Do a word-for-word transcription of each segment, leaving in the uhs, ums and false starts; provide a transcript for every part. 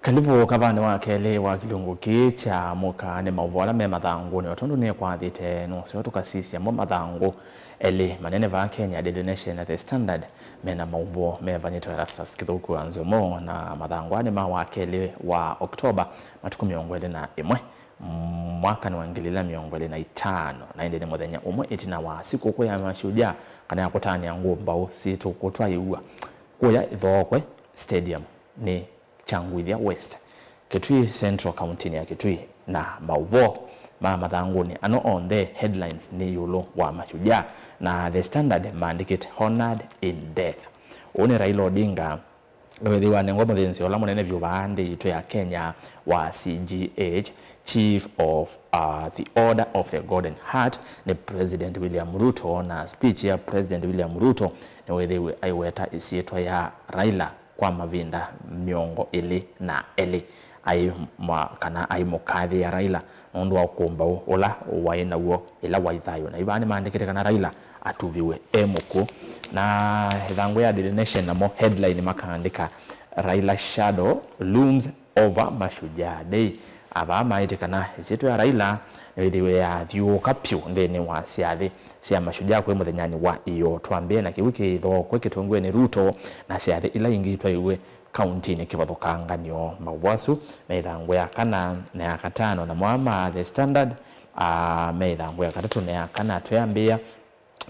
Kalĩvu kavanĩ wa kelĩ wa kĩlungu kĩĩ kya mũka nĩ maũvoo ala me mathangũnĩ, o tondũ nĩkwathĩte nũseo tũkasisya mo mathangũ elĩ manene vaa Kenya, Daily Nation na The Standard, mena maũvoo mevanĩtwe Erastus Kĩthũku wa Nzomo, na mathangũ aa nĩ ma wa kelĩ wa October, matukũ mĩongo ĩlĩ na ĩmwe, mwakanĩ wa ngili ĩlĩ na mĩongo ĩlĩ na itano, na ĩndĩ nĩ mũthenya ũmwe ĩtina wa sikũkũ ya Mashujaa, kana ya kũtanĩa ngũmbaũ sitũ kũtwaĩw'a kũya Ithookwe Stadium nĩ Kyangwithia West, Kitui Central, kauntinĩ ya Kitui, na maũvoo ma mathangũnĩ ano onthe, headlines, nĩ ĩũlũ wa Mashujaa, na The Standard maandĩkĩte "Honored in Death." Ũũ nĩ Raila Odinga wĩthĩwa anengwa mũthĩnzĩo ũla mũnene vyũ vaa nthĩ yitũ ya Kenya wa C G H, Chief of uh, the Order of the Golden Heart, nĩ President William Ruto, na speech ya President William Ruto nĩwĩthĩiwe aiweta ĩsyĩtwa ya Raila kwa mavinda mĩongo ĩlĩ na elĩ, ai mwa-, kana aimũkathĩĩa Raila nũndũ wa ũkũmbaũ ũla waĩ naw'o ĩla waĩ thayũ. Na yu vaa nĩmaandĩkĩte kana Raila atuviwe e mũkw'ũ. Na ĩthangũ ya Daily Nation namo headline makaandĩka, "Raila shadow looms over Mashujaa Day." Ava maĩtye kana ĩsyĩtwa ya Raila nĩwĩthĩwe yathyũũka pyũ nthĩnĩ wa syathĩ sya Mashujaa kwĩ mũthenyanĩ wa ĩyoo. Twambĩe na kĩw'ũ kĩ Ithookwe kĩtũngĩwe nĩ Ruto na syathĩ ila ingĩ itwaiwe kauntinĩ kĩvathũkanganyo. Maũvoo asu me ĩthangũ ya kana na ya katano, namo aa ma The Standard, ah, me ĩthangũ ya katatũ na ya kana. Twĩambĩĩa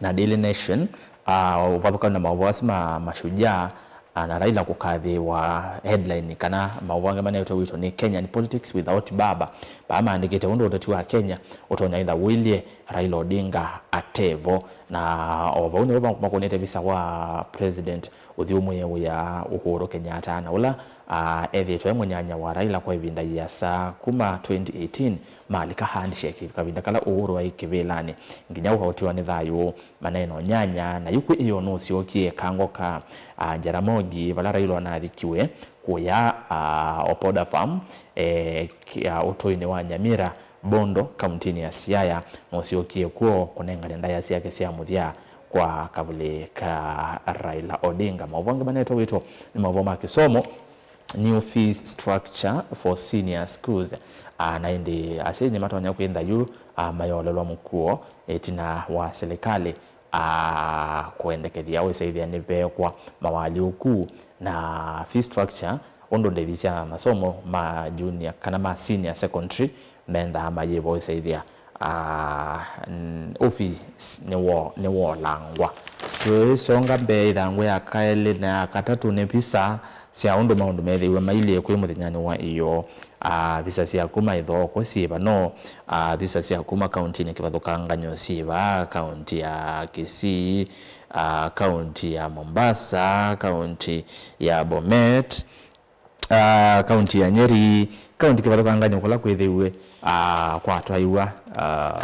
na Daily Nation, ah, ũvathũkany'o na maũvoo asu ma Mashujaa, ah, na Raila kũkathĩĩwa, headline kana maũvoo angĩ manetwe witũ nĩ "Kenyan politics without Baba." Vaa maandĩkĩte ũndũ ũteti wa Kenya ũtonya ĩtha ũilyĩ Raila Odinga atevo. Na o vau nĩvo makũnĩte visa wa President ũthyũmũĩe wĩa Uhuru Kenyatta, na ũla, ah, ethĩĩtwe e mũnyanya wa Raila kwa ĩvinda yĩasa kuma twenty eighteen, malika handshake kavinda kala Uhuru aĩ kĩvĩlanĩ, nginya ũkaũtiwa nĩ thayũ, maneena ũnyanya. Na yu kwĩ ĩyoo nũsyokie kango ka, ah, Jaramogi, vala Raila anathikiwe kũya, ah, Opoda Farm, eh, ki-, ah, ũtũinĩ wa Nyamira, Bondo, kauntinĩ ya Siaya, nũsyokie kw'o kũnengane ndaĩa syake sya mũthya kwa kavulĩ ka Raila Odinga. Maũvoo angĩ manetwe witũ nĩ maũvoo ma kĩsomo, new fees structure for senior schools. Ah, na ĩndĩ asyai nĩmatonya kwĩntha yu, ah, mayolelwa mũkuo ĩtina wa silikalĩ, ah, kũendekethya wĩsaĩthya nĩvekwa mawaalyũku na fee structure, ũndũ ndĩvi sya masomo ma junior kana ma senior secondary mendaa mayĩvoĩsaĩthya, ah, n-, ũfisi nĩwo-, nĩwolangwa. Twĩsonga mbee, ĩthangũ ya kaelĩ na ya katatũ nĩ visa sya ũndũ maũndũ methĩiwe mailyĩ kwĩ mũthenyanĩ wa ĩyoo. Ah, visa sya kuma Ithookwe syĩ va? No, ah, visa sya kuma kauntinĩ kĩvathũkanganyo syĩ va? Kaunti ya Kisii, ah, kaunti ya Mombasa, kaunti ya Bomet, ah, kaunti ya Nyeri, kaunti kĩvathũkanganyo kũla kwĩthĩiwe, ah, kwatwaiwa, ah,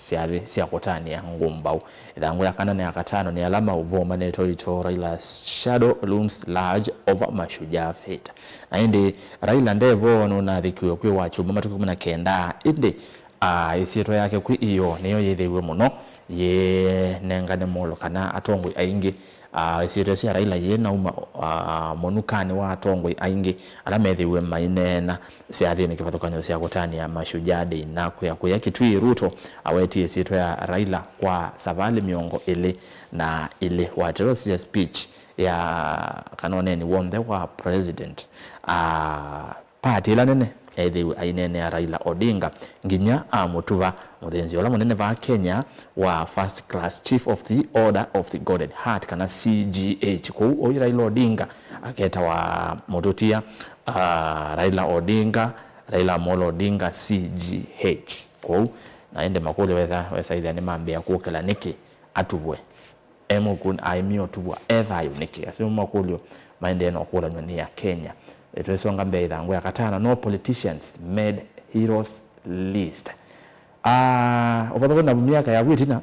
syathĩ sya kũtanĩa ngũmbaũ. Ĩthangũ ya kana na ya katano nĩ ala maũvoo manetwe witũ, "Raila shadow looms large over Mashujaa fete." Na ĩndĩ Raila ndevo, nũnathikiwe kwĩ wa kyumwa matukũ ĩkũmi na kenda, ĩndĩ, ah, ĩsyĩtwa yake kwĩ ĩyoo nĩyo yĩthĩiwe mũno, yĩnengane mũulo kana atongoi aingĩ. Ah, ĩsyĩtwa ĩsu ya Raila yĩnauma, ah, mũnukanĩ wa atongoi aingĩ ala methĩiwe maineena syathĩnĩ kĩvathũkany'o sya kũtanĩa Mashujaa Day. Na kwĩa kũya Kitui, Ruto awetie ĩsyĩtwa ya Raila kwa savalĩ mĩongo ĩlĩ na ĩlĩ. Waterosya speech ya kana ũneeni w'onthe wa president, ah, party ĩla nene yaĩthĩiwe aineenea Raila Odinga nginya amũtuva mũthĩnzĩo ũla mũnene vaa Kenya wa First Class Chief of the Order of the Golden Heart, kana C G H. Kũu oyu Raila Odinga aketawa mũtũtia, ah, Raila Odinga, Raila Amolo Odinga C G H. Kũu na ĩndĩ makũlyo wesa, wesaĩthya nĩmambĩĩa kũkĩla nĩkĩ atuvwe. E mũkũũ aĩmie ũtuvwa e thayũ nĩkĩ? Asu nĩmo makũlyo maendee na ũkũlanw'a nĩ Akenya. Twĩsonga mbee, ĩthangũ ya katano, "No politicians made heroes list." Ah, ũvathũkany'o na myaka ya vu ĩtina,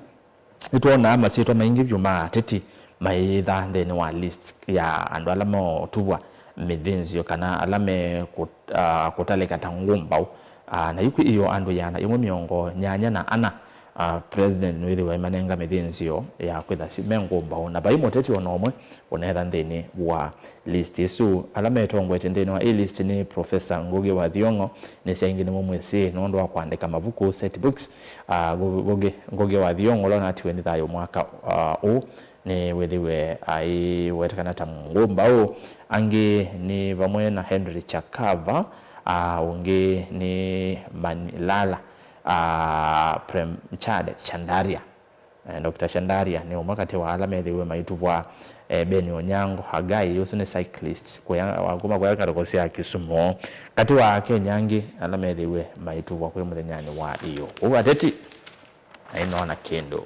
nĩtwonaa masyĩtwa maingĩ vyũ ma ateti mayĩtha nthĩnĩ wa list ya andũ ala meũtuvwa mĩthĩnzĩo kana ala me kũ-, ah, kũtalĩka ta ngũmbaũ. Ah, na yu kwĩ ĩyoo andũ ĩana yĩmwe mĩongo nyanya na ana Uh, President nĩwĩthĩwa aimanenga mĩthĩnzĩo ya kwĩtha si me ngũmbaũ, na vai mũteti ona ũmwe ũneetha nthĩnĩ wa list ĩsu. Ala metongoetye nthĩnĩ wa ĩ list nĩ Professor Ngugi wa Thiong'o, nĩsya aingĩ nĩmũmwĩsĩ nũndũ wa kũandĩka mavuku, set books. Uh, Ngu- Ngugi, Ngugi wa Thiong'o ũla ũnatiwe nĩ thayũ mwaka uh, ũũ, nĩwĩthĩwe aiwetekana ta ngũmbaũ. Angĩ nĩ vamwe na Henry Chakava, uh, ũngĩ nĩ Manilala uh, Premchand Chandaria. Eh, Doctor Chandaria nĩ ũmwe katĩ wa ala methĩiwe maituvwa. Eh, Ben Onyango Hagai, ũsu nĩ cyclist kũya, wa kuma kũya ngalĩko sya Kisumu. Katĩ wa Akenya angĩ ala methĩiwe maituvwa kwĩ mũthenyanĩ wa ĩyoo. Ũu ateti ainona kĩndũ.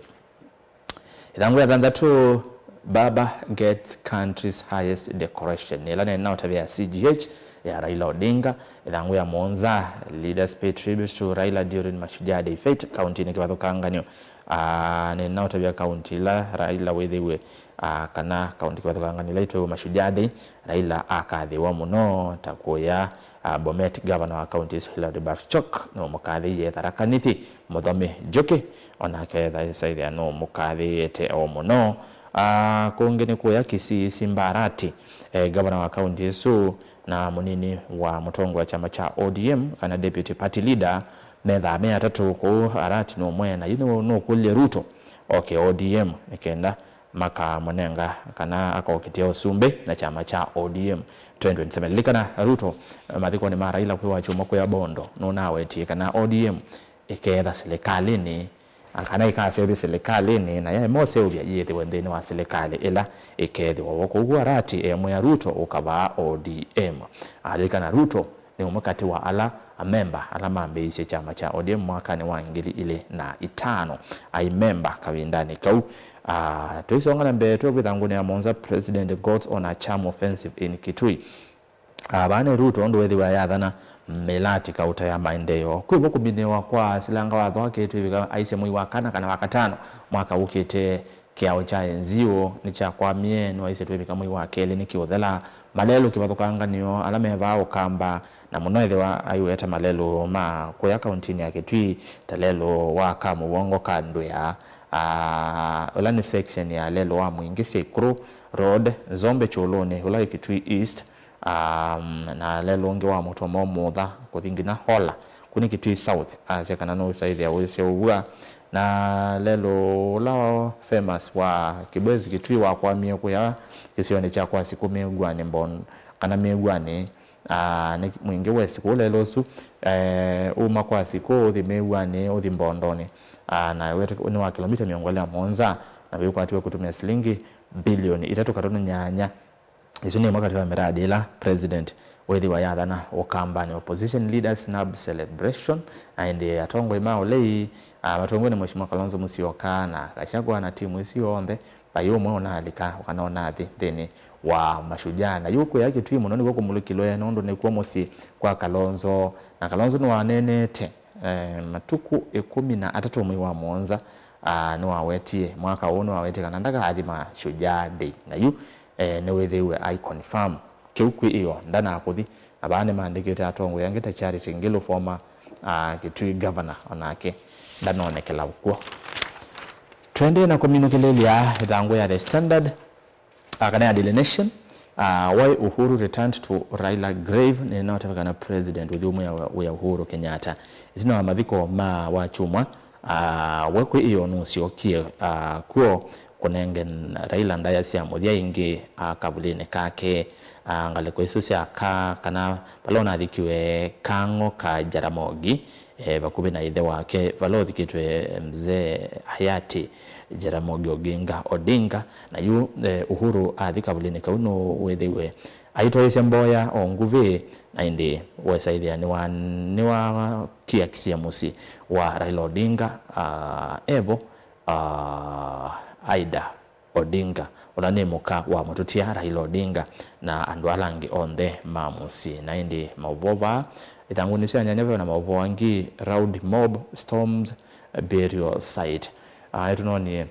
Ĩthangũ ya thanthatũ, Baba gets country's highest decoration, ĩla nĩnaũtavya ya C G H ya Raila Odinga. Ĩthangũ ya mũonza, Leaders pay tribute to Raila during Mashujaa Day fete kauntinĩ kĩvathũkanganyo. Ah, nĩnaũtavya kaunti ĩla Raila wĩthĩiwe, ah, kana kaunti kĩvathũkanganyo ĩla ĩtwĩwe Mashujaa Day, Raila akathĩwa mũno, ta kũya ah, Bomet, gavana wa kaunti ĩsu Hilary Barchok nĩũmũkathĩie. Tharaka Nithi, Mũthomi Njuki, onake etha- esaĩthĩa nũmũkathĩĩte o mũno. Ah, kũngĩ nĩ kũya Kisii, Simba Arati, eh, gavana wa kaunti ĩsu na mũnini wa mũtongoi wa kyama kya O D M, kana deputy party leader, methaa me atatũ kũu. Arati nũmwe na yu nũ- nũkũlye Ruto oke O D M nĩ kenda makamũnenga kana akokĩtĩa ũsumbĩ na kyama kya O D M twenty twenty-seven. Lilikana Ruto, eh, mathĩkonĩ ma Raila kwĩ wa kyumwa kũya Bondo, nũnawetie kana O D M ĩkeetha silikalĩnĩ, kana ĩkaseũvya silikalĩnĩ, na yaema ũseũvya yĩthĩwe nthĩnĩ wa silikalĩ ĩla ĩkeethĩwa vo. Kwoou Arati emwĩa Ruto ũka vaa O D M. Alilikana Ruto nĩ ũmwe katĩ wa ala amemba ala mambĩĩisye kyama kya O D M mwakanĩ wa ngili ilĩ na itano. Aĩ memba kavindanĩ kau. Ah, tũisonga na mbee, twĩkwĩtha ngũnĩ ya mũonza, President got on a charm offensive in Kitui. Ah, vaa nĩ Ruto ũndũ wĩthĩwa yathana mĩlati kauta ya maendeeo. Kwĩvo kũminĩwa kwa silanga watho akĩtw'ĩka aisye mwei wa kana kana wa katano mwaka ũkĩte. Kĩao kya N G O nĩkyakwamie, nĩwaisye twĩvika mwei wa kelĩ nĩkĩũthela. Malelũ kĩvathũkanganyo ala me vaa Ũkamba, na mũno ethĩwa aiweta malelũ ma kũya kauntinĩ ya Kitui, ta lelũ wa Kamũvongo ka Ndwĩa, ah, ũla nĩ section ya lelũ wa Mwingĩ Syĩkũrũ Road, Nzombe Kyũlũnĩ, ũla wĩ Kitui East, um, na lelũ ũngĩ wa Mũtomo Mũtha kũthi nginya Hola, kũu nĩ Kitui South, asya kana nũũsaĩthĩa wĩsĩ ũvua. Na lelũ ũla famous wa Kibwezi Kitui wakwamie kũya kĩsionĩ kya kwa Sikũ Mĩw'anĩ Mbon-, kana Mĩw'anĩ, ah, nĩ Mwingĩ West kũu lelũ ũsu, eh, uma kwa Sikũ ũthi Mĩw'anĩ ũthi Mbondonĩ. Ah, na wete- nĩ wa kĩlomita mĩongo ĩlĩ na mũonza, na wĩkwatiwe kũtũmĩa silingi bilioni itatũ katono nyanya. Ĩsu nĩ ĩmwe katĩ wa mĩradi ĩla President wĩthĩwa yathana Ũkambanĩ. Opposition leaders snub celebration, na ĩndĩ atongoi ma ũlei, ah, matongoi nĩ Mheshimiwa Kalonzo Musyoka na Gachagua na timu ĩsu yonthe, vai ũmwe ũnaalika ũkana ũnathi nthĩnĩ wa Mashujaa. Na yu kwĩa Kitui mũno nĩkw'o kũmulĩkĩlwe nũndũ nĩkw'o mũsyĩ kwa Kalonzo, na Kalonzo nĩwaneenete eh, matukũ ĩkũmi na atatũ mwei wa mũonza, ah, nĩwawetie, mwaka ũũ nĩwawetie kana ndakathi Mashujaa Day. Na yu, eh, nĩwĩthĩiwe ai confirm kĩu kwĩ ĩo ndanakũthi. Na vaa nĩmaandĩkĩte atongoi angĩ ta Charity Ngilu, former, ah, Kitui governor, onake ndanonekela ũkw'o. Twendee na kũminũkĩlĩlya ĩthangũ ya The Standard. Ah, kana ya Daily Nation, ah, why Uhuru returned to Raila grave, nĩnaũtavĩka na President ũthi ũmwe wĩa Uhuru Kenyatta. Ĩtina wa mathiko ma wakyumwa, ah, we kwĩ ĩyo nũsyokie, ah, kw'o kũnenge Raila ndaĩa sya mũthya ĩngĩ, ah, kavulĩnĩ kake, ah, ngalĩko isu sya ka, kana vala ũnathikiwe kang'o ka Jaramogi, eh, vakuvĩ na ĩthe wake vala ũthikĩtwe Mzee Hayati Jaramogi Oginga Odinga. Na yu, eh, Uhuru athi kavulĩnĩ kau nũwĩthĩiwe aitwaĩĩsya mboya o nguvĩ, na ĩndĩ wesaĩthĩa nĩwa- nĩwakiakisye mũsyĩ wa Raila Odinga, ah, evo, ah, Ida Odinga, ũla nĩ mũka wa mũtũtia Raila Odinga, na andũ ala angĩ onthe ma mũsyĩ. Na ĩndĩ maũvoo vaa ĩthangũnĩ sya nyanya ve na maũvoo angĩ, Rowdy Mob storms burial site. Ah, nĩtũnonie,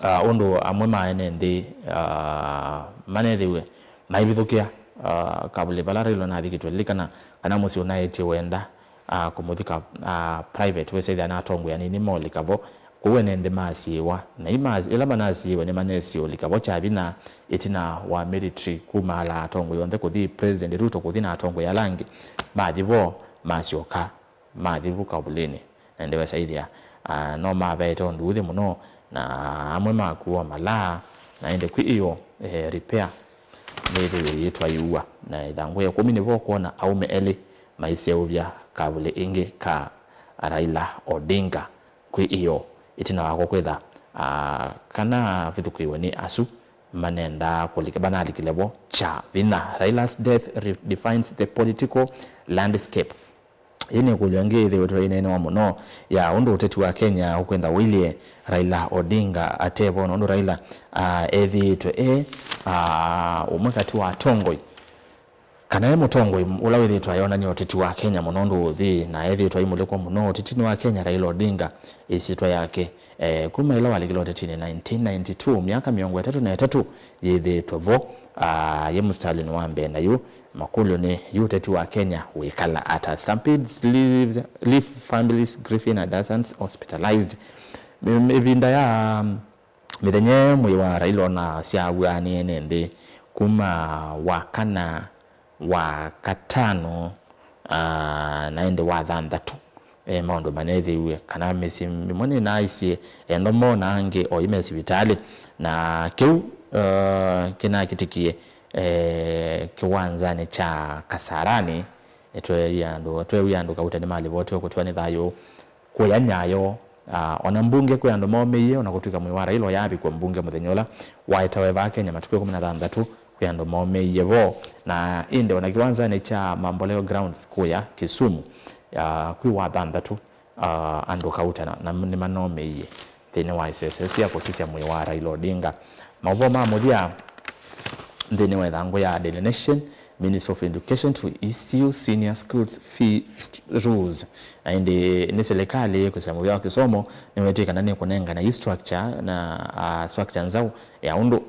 ah, ũndũ amwe ma ene nthĩ, ah, manethĩwe maivithũkĩa, ah, kavulĩ vala Raila ũnathikĩtwe. Lilikana kana mũsyĩ ũnaetie wenda ah, kũmũthika, ah, private, wĩsĩthĩa na atongoi anini molika vo. Kwoou ene nthĩ maasiĩĩwa, na ima-, ĩla manasiĩĩwe nĩmanesie ũlika vo kya vinya ĩtina wa military kumaala atongoi onthe kũthi President Ruto kũthi na atongoi ala angĩ. Mathi vo, masyoka, mathi vu kavulĩnĩ, na ĩndĩ wesaĩthĩa, ah, no mavete ũndũ ũthĩ mũno, na amwe makuwa malaa, na ĩndĩ kwĩ ĩyo, eh, repair nĩthĩwe yĩtwaiwa, na ĩthangũ ya ĩkũmi nĩvo kwona aũme elĩ maiseũvya kavulĩ ĩngĩ ka Raila Odinga. Kwĩ ĩyo, ĩtina wako kwĩtha, ah, kana vĩthũkĩiwe nĩ asu manendaa kũlika, manalikile vo kya vinya. Raila's death redefines the political landscape. Ĩĩ nĩ ĩkũlyo ĩngĩ ĩthĩĩtwe ĩneenewa mũno ya ũndũ ũteti wa Kenya ũkwenda ũilye Raila Odinga atevo, na ũndũ Raila, ah, ethĩĩtwe e, ah, ũmwe katĩ wa atongoi, kana e mũtongoi ũla wĩthĩĩtwe ayonany'a ũteti wa Kenya mũno ũndũ ũthi, na ethĩĩtwe aimũlĩkwa mũno ũtetinĩ wa Kenya. Raila Odinga, ĩsyĩtwa yake, eh, kuma ĩla walikile ũtetinĩ nineteen ninety-two, myaka mĩongo ĩtatũ na ĩtatũ yĩthĩĩtwe vo, ah, yĩ mũsitalĩnĩ wa mbee. Na yu makũlyo nĩ, yu ũteti wa Kenya wĩkala ata? Stampedes leave, leave families grieving and dozens hospitalized. Mĩ-, mĩvinda ya, um, mĩthenya ĩyo mwĩĩ wa Raila ona syaw'anĩe nĩ nthĩ kuma wa kana, wa katano, ah, na ĩndĩ wa thanthatũ. E, maũndũ maneethĩiw'e, kana mĩsyĩ mĩmwe nĩnaaisye, endo moo na angĩ oĩ me sivitalĩ. Na kĩu, eh, kĩnakĩtĩkie, eh, kĩwanzanĩ kya Kasarani. Nĩtweew'a andũ, tweew'a andũ kauta nĩmalivotiwe kũtiwa nĩ thayũ kũya Nyayo. Ah, ona mbunge kwĩ andũ momĩie, ona kũtw'ĩka mwĩĩ wa Raila ũyaavikwa mbunge mũthenya ũla waetawe vaa Kenya matukũ ĩkũmi na thanthatũ, kwĩ andũ momĩie vo. Na ĩndĩ ona kĩwanzanĩ kya Mamboleo Grounds kũya Kisumu, ah, kwĩ wa thanthatũ, ah, andũ kauta na, na nĩmanomĩie nthĩnĩ wa ĩsese ĩsu ya kũsisya mwĩĩ wa Raila Odinga. Maũvoo ma mũthya nthĩnĩ wa ĩthangũ ya Daily Nation, Ministry of Education to issue senior schools fee st-, rules. Na ĩndĩ nĩ silikalĩ kũsya mũvĩa wa kĩsomo nĩwetĩkana nĩkũnengana yu structure na, ah, structure nzaũ ya ũndũ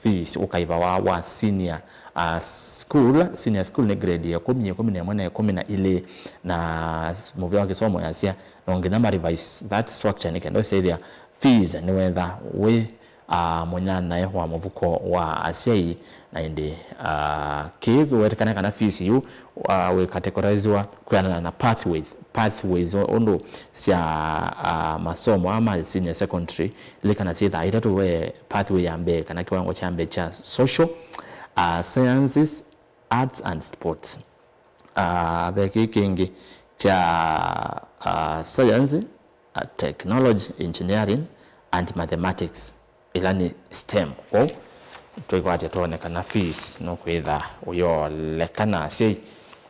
fees ũkaivawa wa senior, ah, school. Senior school nĩ grade ya ĩkũmi, ĩkũmi na ĩmwe na ĩkũmi na ilĩ, na mũvĩa wa kĩsomo yasya no nginya ma revise that structure nĩ kenda ũsyaĩthĩa fees nĩwetha wĩ, ah, mũnyanyae wa mũvuko wa asyai. Na ĩndĩ, ah, kĩĩ kĩwetĩkana kana fees yu, ah, wĩ categorizewa kwĩanana na pathways, pathways o-, ũndũ sya, ah, masomo aa ma senior secondary, lilikana syĩthaa itatũ, ve pathway ya mbee kana kĩwango kya mbee kya social, ah, sciences, arts and sports. Ah, ve kĩĩ kĩngĩ kya, ah, science, ah, technology, engineering and mathematics, ĩla nĩ STEM. Kwoou tũikwatya twone kana fees nũkwĩtha ũyoleka na asyai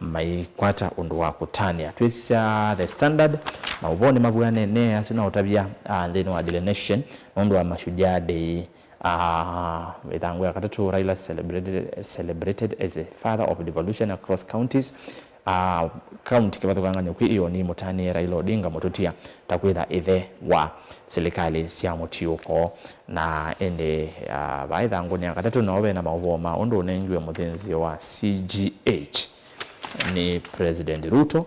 maikwata ũndũ wa kũtanĩa. Twĩsisya The Standard, maũvoo nĩmavw'anene asu na ũtavya, ah, nthĩnĩ wa Daily Nation nũndũ wa Mashujaa Day. Ah, ĩthangũ ya katatũ, Raila celebrated, celebrated as a father of devolution across counties. Ah, county kĩvathũkany'o kwĩ ĩyo nĩmũtanĩe Raila Odinga Mũtũtia ta kwĩtha ĩthe wa silikalĩ sya mũtiũko. Na ĩndĩ, ah, vaa ĩthangũnĩ ya katatũ nao ve na maũvoo ma ũndũ ũnengiwe mũthĩnzĩo wa C G H nĩ President Ruto.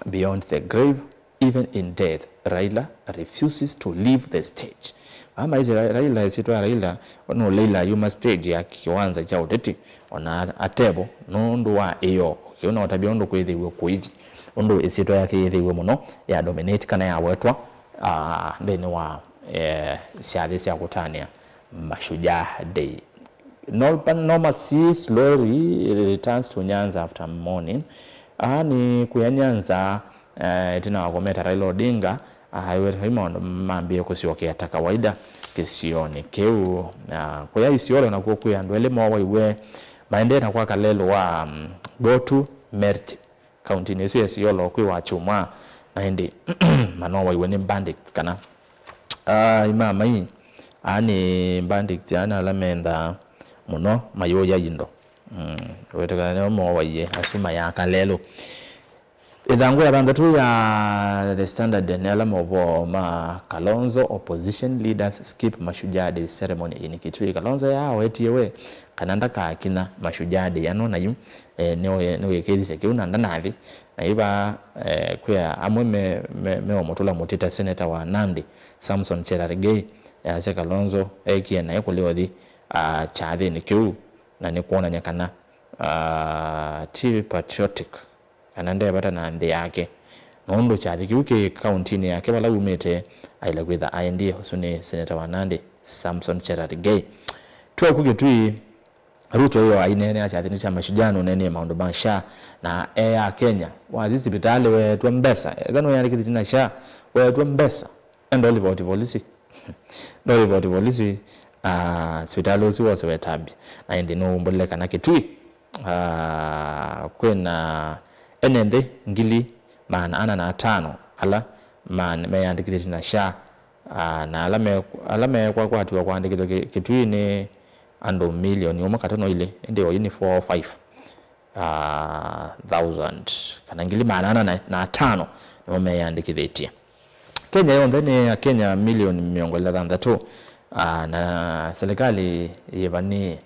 Beyond the grave, even in death, Raila refuses to leave the stage. Aa maisye Ra-, Raila, ĩsyĩtwa ya Raila, nũleila yuma stage ya kĩwanza kya ũteti, ona atevo, nũndũ wa ĩyo, kĩu no ũtavya ũndũ kwĩthĩiwe kũithi, ũndũ ĩsyĩtwa yake yĩthĩiwe mũno, ya dominate kana yawetwa, ah, nthĩnĩ wa, eh, syathĩ sya kũtanĩa Mashujaa Day. Nor-, normalcy slowly returns to Nyanza after mourning. Aa nĩ kũya Nyanza, eh, ĩtina wa kũmeta Raila Odinga, ah, aiweta maũndũ mambĩĩe kũsyokea ta kawaida kĩsionĩ kĩu. Na kũya Isiolo nakuo kwĩ andũ elĩ mowaiwe maendee na kwaka lelũ wa, mm, Go-To Merti. Kauntinĩ ĩsu ya Isiolo kwĩ wa kyumwa, na ĩndĩ manowaiwe nĩ bandits kana, ah, imamai. Aa nĩ bandits, aa nĩ ala mendaa mũno mayũya indo. Mm, wetĩkana nĩo mowaie asu mayaka lelũ. Ĩthangũ ya thanthatũ ya The Standard nĩ ala maũvoo ma Kalonzo, opposition leaders skip Mashujaa Day ceremony in Kitui. Kalonzo yaawetie we kana ndakakinya Mashujaa Day ano, na yu eh, nĩwĩkĩĩthisye kĩu na ndanathi. Na yu vaa eh, kwĩ amwe me, me, meũmũtũla mũtĩ ta seneta wa Nandi, Samson Cherargei, easya Kalonzo ekie naĩ kũlea ũthi ah, kyathĩnĩ kĩu, na nĩ kwonany'a kana ah, ti patriotic kana nde vata na nthĩ yake, nũndũ kyathĩ kĩu kĩ kauntinĩ yake vala umĩte, aĩle kwĩtha aendie. Ũsu nĩ seneta wa Nandi, Samson Cherargei. Twoku Kitui, Ruto ĩyo aineenea kyathĩnĩ kya Mashujaa nũneenie maũndũ ma SHA, na eea Akenya, wathi sivitalĩ weetw'a mbesa, ethĩwa nĩwĩyandĩkĩthĩtye na SHA, weetw'a mbesa, enda ũlivoti volisi. Enda ũlivoti volisi, ah, sivitalĩ ũsu wose wetambya. Na ĩndĩ nũũmbũlile kana Kitui, ah, kwĩna ene nthĩ ngili maana ana na atano ala ma-, meyandĩkĩthĩtye na SHA, ah, na ala me-, ala meekwakwatiwa kwandĩkĩthw'a Ki-, Kitui nĩ andũ milioni ũmwe katono ilĩ, ĩndĩ oyu nĩ four oh five ah, thousand, kana ngili maana ana na, na atano nĩmo meyandĩkĩthĩtye. Kenya yonthe nĩ Akenya milioni mĩongo ĩlĩ na thanthatũ, ah, na silikalĩ yĩvanĩe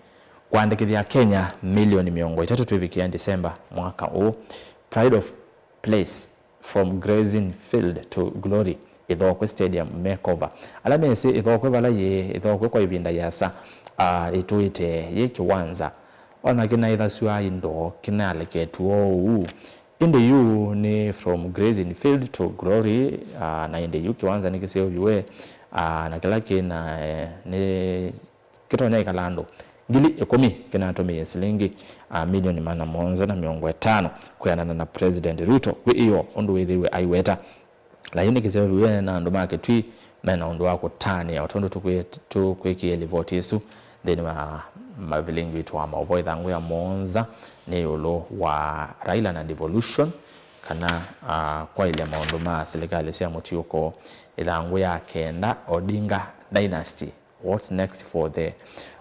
kũandĩkĩthya Akenya milioni mĩongo ĩtatũ twĩvikĩa Ndisemba mwaka ũũ. Pride of Place, From Grazing Field to Glory, Ĩthokwe Stadium Makeover. Ala mesĩ Ĩthokwe vala yĩ, Ĩthokwe kwa ĩvinda yĩasa, ah, ĩtũĩte yĩ kĩwanza. Ona kĩnaĩthasw'a indo, kĩnaleketw'e oou. Ĩndĩ yu nĩ From Grazing Field to Glory, ah, na ĩndĩ yu kĩwanza nĩkĩseũviw'e, ah, na kĩla kĩna, eh, nĩ kĩtonya ĩkala andũ ngili ĩkũmi kĩnatũmĩie silingi, ah, milioni maana mũonza na mĩongo ĩtano kwĩanana na President Ruto kwĩ ĩyo, ũndũ wĩthĩiwe aiweta. Na yu nĩkĩseũviw'e na andũ ma Kitui mena ũndũ wa kũtanĩa, o tondũ tũkwĩ-, tũkwĩkĩie livoti ĩsu nthĩnĩ wa mavilingi witũ wa maũvoo. Ĩthangũ ya mũonza nĩ ĩũlũ wa Raila na devolution, kana, ah, kwaĩlya maũndũ ma silikalĩ sya mũtiũko. Ĩthangũ ya kenda, Odinga dynasty. What's next for the,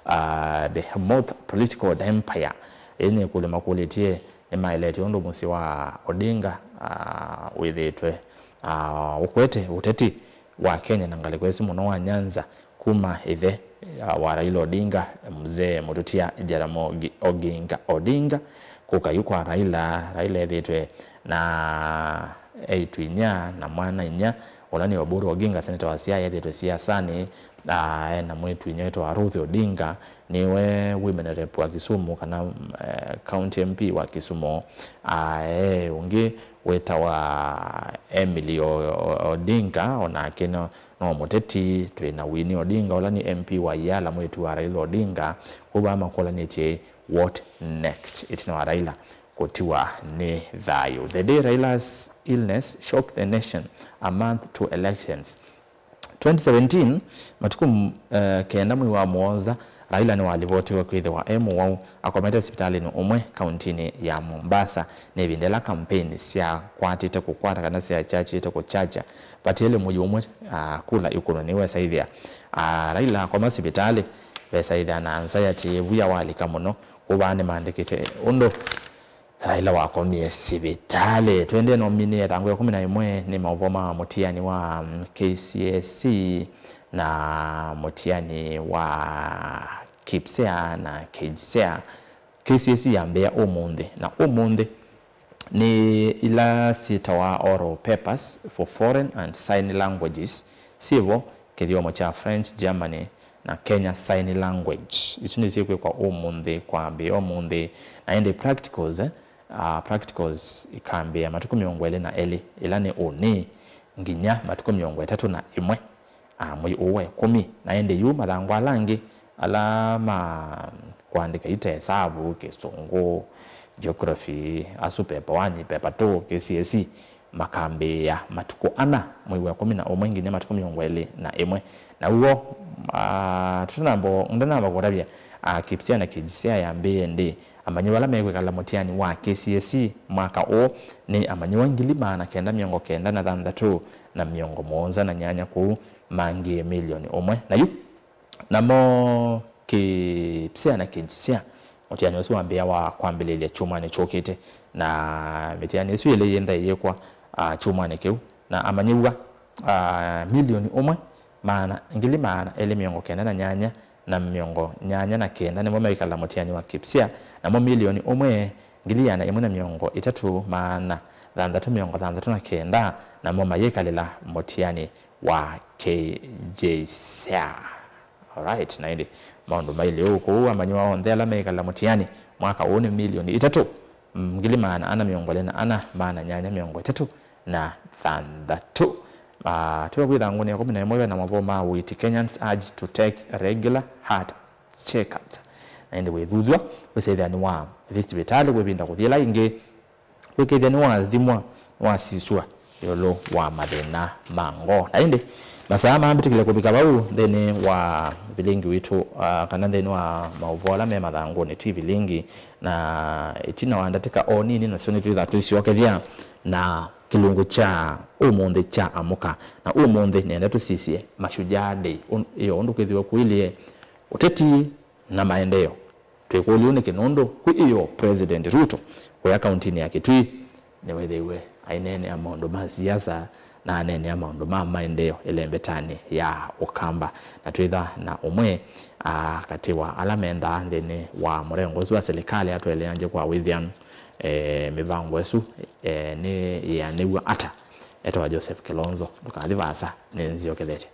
uh, behemoth political empire? Ĩĩ nĩ ĩkũlyo makũlĩtye nĩmaelete ũndũ mũsyĩ wa Odinga, uh, wĩthĩĩtwe, uh, ũkwete ũteti wa Kenya na ngalĩko ĩsu mũno wa Nyanza kuma ĩthe, uh, wa Raila Odinga, Mzee Mũtũtia Jaramogi Oginga Odinga. Kũka yu kwa Raila, Raila ethĩĩtwe na eĩtu inya na mwana inya, ũla nĩ Oburu Oginga, seneta wa Siaya, ethĩĩtwe siasanĩ, ah, e na mwĩĩtu inya wĩtawa Ruth Odinga, nĩwe women rep wa Kisumu, kana, eh, county M P wa Kisumu. Ah, e ũngĩ wĩtawa Emily O-, O-, Odinga, o nake no, no mũteti. Twĩ na Winnie Odinga, ũla nĩ M P wa Yala, mwĩĩtu wa Raila Odinga. Kwoou vaa makũlanĩtye, what next? Ĩtina wa Raila kũtiwa nĩ thayũ. The day Raila's illness shocked the nation, a month to elections. Twenty seventeen, matukũ, eh, kenda mwei wa mũonza, Raila nĩwalivotiwe kwĩthĩwa e mũwau, akomete sivitalĩnĩ ũmwe kauntinĩ ya Mombasa. Nĩ ĩvinda ĩla kampeini syakwatĩte kũkwata kana syakyakĩte kũkyakya, vatiele mũio ũmwe, ah, kula ĩkũnũ nĩwesaĩthĩa, ah, Raila akoma sivitalĩ, vesaĩthĩa na anxiety, ĩvuya walika mũno. Kũu vaa nĩmaandĩkĩte ũndũ Raila wakomie sivitalĩ. Tũendee na ũminĩe ĩthangũ ya ĩkũmi na ĩmwe nĩ maũvoo ma mũtiani wa, mm, K C S E na mũtiani wa KPSEA na KJSEA. K C S E yambĩĩa ũmũnthĩ, na ũmũnthĩ nĩ ila syĩtawa oral papers for foreign and sign languages syĩvo kĩthyomo kya French, Germany, na Kenya Sign Language. Isu nĩsyĩkwĩkwa ũmũnthĩ, kwambĩĩa ũmũnthĩ. Na ĩndĩ practicals, eh, ah, practicals ikambĩĩa matukũ mĩongo ĩlĩ na elĩ, ĩla nĩ ũnĩ, nginya matukũ mĩongo ĩtatũ na ĩmwe, ah, mwei ũũ wa ĩkũmi. Na ĩndĩ yu mathangũ ala angĩ, ala ma kũandĩka yu ta ĩsavu, kĩsũngũ, geography, asu pepa one, pepa two, K C S E, makambĩĩa matukũ ana, mwei wa ĩkũmi na ũmwe nginya matukũ mĩongo ĩlĩ na ĩmwe. Na w'o, ah, tũtanamba, ndanamba kũtavya, ah, KPSEA na KJSEA yambĩĩe ndĩ, amanyĩw'a ala mekwĩkala mũtiani wa K C S E mwaka ũũ nĩ amanyĩw'a ngili maana kenda mĩongo kenda na thanthatũ na mĩongo mũonza na nyanya kũu mangĩe milioni ũmwe. Na yu Namo KPSEA na KJSEA, mũtiani ũsu wambĩĩa wa kwambĩlĩlya kyumwanĩ kyũkĩte, Na mĩtiani ĩsu ĩlĩ yĩenda ĩyĩkwa, ah, kyumwanĩ kĩu, na amanyĩw'a, ah, milioni ũmwe maana, ngili maana elĩ mĩongo kenda na nyanya na mĩongo nyanya na kenda nĩmo meĩkala mũtiani wa KPSEA, namo milioni ũmwe ngili ĩana ĩmwe na mĩongo ĩtatũ maana thanthatũ mĩongo thanthatũ na kenda namo mayĩkalĩla mũtiani wa KJSEA. Alright, na ĩndĩ maũndũ mailye ũũ kũu, amanyĩw'a onthe ala meĩkala mũtiani mwaka ũũ nĩ milioni itatũ, ngili maana ana mĩongo ĩlĩ na ana, maana nyanya mĩongo ĩtatũ na thanthatũ. Ah, twĩwa kwĩ ĩthangũnĩ ya ĩkũmi na ĩmwe ve na mavoo ma ũiiti, Kenyans urged to take regular heart checkups. Na ĩndĩ wĩthuthw'a wĩsĩthya nĩwathi sivitalĩ kwĩvinda kũthi ĩla ĩngĩ kwĩkĩĩthya nĩwathimwa, nĩwasisw'a ĩũlũ wa mathĩna ma ngoo. Na ĩndĩ masaa mambĩtĩkĩle kũvika vau nthĩnĩ wa vilingi witũ, ah, kana nthĩnĩ wa maũvoo ala me mathangũnĩ ti vilingi, na ĩtina wa ndatĩka o nini nasyo nĩtwĩthaa tũisyokethya na kĩlungu kya ũmũnthĩ kya Amũka. Na ũmũnthĩ nĩenda tũsisye Mashujaa Day, ũn-, ĩyo ũndũ kwĩthĩwe kũilyĩ ũteti na maendeeo. Twĩkũlya ũu nĩkĩ? Nũndũ kwĩ ĩyoo President Ruto, ũya kauntinĩ ya Kitui, nĩwĩthĩiwe aineenea maũndũ ma siasa na aneenea maũndũ ma maendeeo ĩlembetanĩ ya Ũkamba. Na twĩtha na ũmwe, ah, katĩ wa ala mendaa nthĩnĩ wa mũrengo ũsu wa silikalĩ atũeleangye kwa wĩthĩanu, eh, mĩvango ĩsu, eh, nĩ yĩanĩw'a ata. Etawa Joseph Kilonzo. Ndũkathi vaasa, nĩnzyokethete.